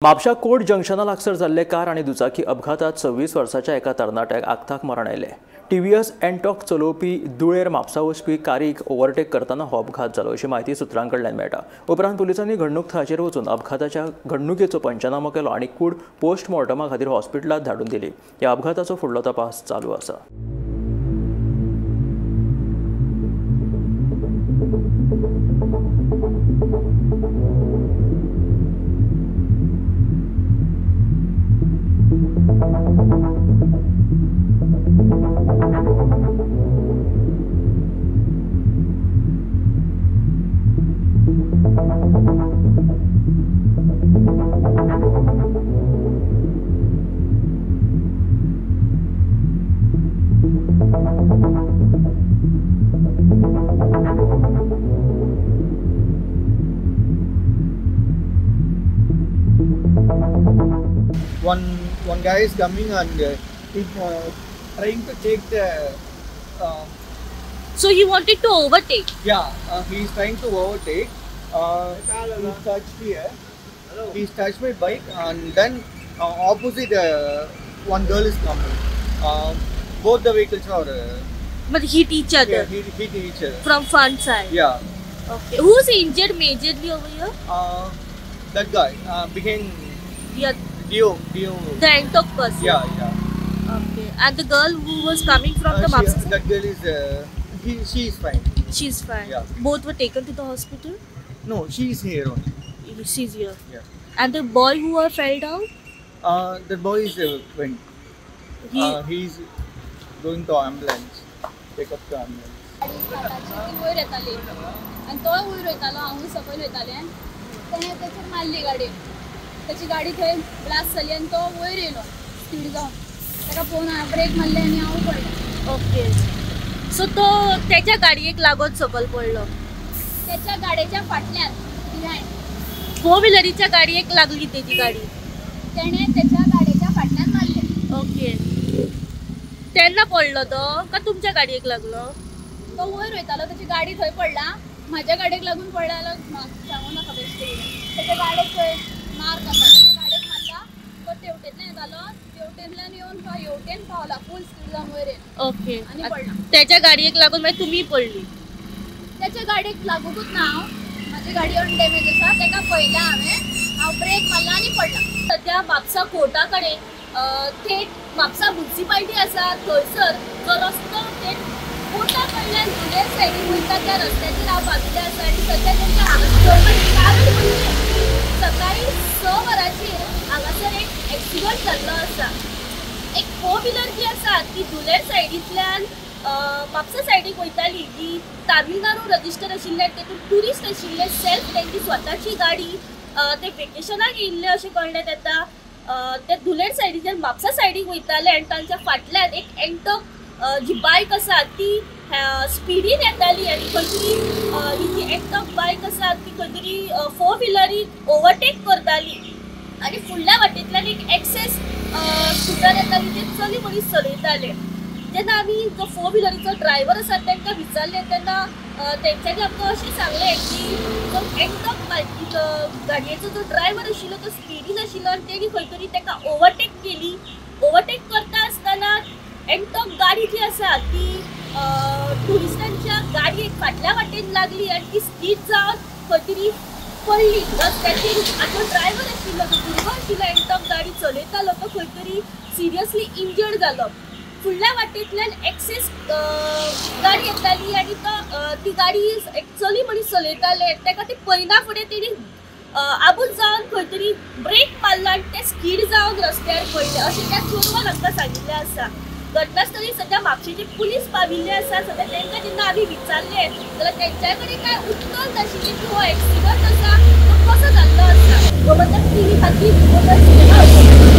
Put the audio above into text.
म्हापशा कोर्ट जंक्शना लागसर जाल्ले कार आनी दुचाकी अपघातात 26 वर्साच्या एका तरणाट्याक आक्ताक मरण आयलें. टीव्हीएस एनटॉक चलोवपी दुळेर म्हापसा वचपी कारीक ओव्हरटेक करतना हो अपघात जालो अशी म्हायती सुत्रां कडल्यान मेळटा. उपरांत पुलिसांनी घडणूक थळाचेर वचून अपघाताच्या घडणुकेचो पंचनामो केलो आनी कूड पोस्टमॉर्टमा खातीर हॉस्पिटलांत धाडून दिली. ह्या अपघाताचो फुडलो तपास चालू आसा. One guy is coming and he's trying to take the. So he wanted to overtake. Yeah, he is trying to overtake. He touched here. He touched my bike, and then opposite one girl is coming. Both the vehicles are. But hit each other. Yeah, hit each other. From front side. Yeah. Okay. Who's injured majorly over here? That guy behind. Yeah. Dio. The Ntorq person. Yeah, yeah. Okay. And the girl who was coming from the Mapsa? That girl is, she is fine. She's fine. Yeah. Both were taken to the hospital? No, she is here only. She's here. Yeah. And the boy who fell down? The boy is went. He is going to ambulance. Take up the ambulance. आणि तो वयर वयतालो, हांवूय सकयल वयतालें. तेणें तेचेर मारली गाडी. ताची गाडी थंय ब्लास्ट जाली आनी तो वयर येयलो स्पीड जावन. ताका पळोवन हांवें ब्रेक मारले आनी हांव पडलें. ओके. सो तो तेच्या गाडयेक लागून सकयल पडलो? तेच्या गाडयेच्या फाटल्यान बिहायंड. फोर व्हिलरीच्या गाडयेक लागली तेजी गाडी? तेणें तेच्या गाडयेच्या फाटल्यान मारलें. ओके. तेन्ना पडलो तो का तुमच्या गाडयेक लागलो? तो वयर वयतालो, ताची गाडी थंय पडला. म्हाज्या गाडयेक लागून पडला जाल्यार सांगू नाका बेश्टें. तेच्या गाडयेक थंय मार्क आसा, तेच्या गाडयेक मारला. तो तेवटेंतल्यान येतालो, तेवटेंतल्यान येवन तो हेवटेन पावला, फूल स्पीड जावन वयर येयलो. ओके. आनी पडला. तेच्या गाडयेक लागून मागीर तुमी पडली? तेच्या गाडयेक लागुकूच ना हांव. म्हाजी गाडी अनडॅमेज आसा. तेका पळयला हांवें, हांव ब्रेक मारला आनी पडला. सद्या म्हापसा कोर्टा कडेन थेट म्हापसा मुन्सिपाल्टी आसा थंयसर जो रस्तो थेट कोर्टा कडल्यान धुळेर सायडीन वयता त्या रस्त्याचेर हांव पाविल्लें आसा. आनी सद्या तेंच्या हांगासर कारण म्हणजे सकाळी 6 वरांचेर हांगासर एक एक्सिडंट जाल्लो आसा. एक फोर व्हिलर जी आसा ती धुळेर सायडींतल्यान म्हापसा सायडीक वयताली. जी तामिळनाडू रजिस्टर आशिल्ले, तेतून ट्युरिस्ट आशिल्ले, सेल्फ तेंची स्वताची गाडी, ते वेकेशनाक येयल्ले अशें कळण्यात येता. ते धुळेर सायडीच्यान म्हापसा सायडीक वयताले आनी तांच्या फाटल्यान एक एन्टॉक जी बायक आसा ती स्पिडीन येताली आनी खंय तरी ही जी एन्टॉक बायक आसा ती खंय तरी फोर व्हिलरीक ओवरटेक करताली आनी फुडल्या वाटेंतल्यान एक एक्सेस स्कुटर येताली, ते चली मनीस चलयताले. जेन्ना आमी जो फोर व्हिलरीचो ड्रायव्हर आसा तांकां विचारलें तेन्ना तेंच्यांनी आमकां अशें सांगलें की जो एन्टॉक बायक गाडयेचो जो ड्रायव्हर आशिल्लो तो स्पिडीन आशिल्लो आनी तेणी खंय तरी ताका ओवरटेक केली. ओवरटेक करता आसतना एन्टॉक गाडी जी आसा ती ट्युरिस्टांच्या गाडयेक फाटल्या वाटेन लागली आनी ती स्कीड जावन खंय तरी पडली रस्त्याचेर. आनी जो ड्रायव्हर आशिल्लो, जो भुरगो आशिल्लो एन्टॉक गाडी चलयतालो तो खंय तरी सिरियसली इंजर्ड जालो. फुडल्या वाटेंतल्यान एक्सेस गाडी येताली आनी तो ती गाडी एक चली मनीस चलयताले, ताका ती पळयना फुडें तेणी आबूज जावन खंय तरी ब्रेक मारला आनी ते स्कीड जावन रस्त्यार पडले अशें त्या चोरवान आमकां सांगिल्लें आसा. घटनास्थळी सद्या म्हापशेचे पुलीस पाविल्ले आसा. सद्या तांकां जेन्ना आमी विचारलें जाल्यार तेंच्या कडेन कांय उत्तर नाशिल्लें की हो एक्सिडंट आसा तो कसो जाल्लो आसा. गोमंतक टीव्ही खातीर.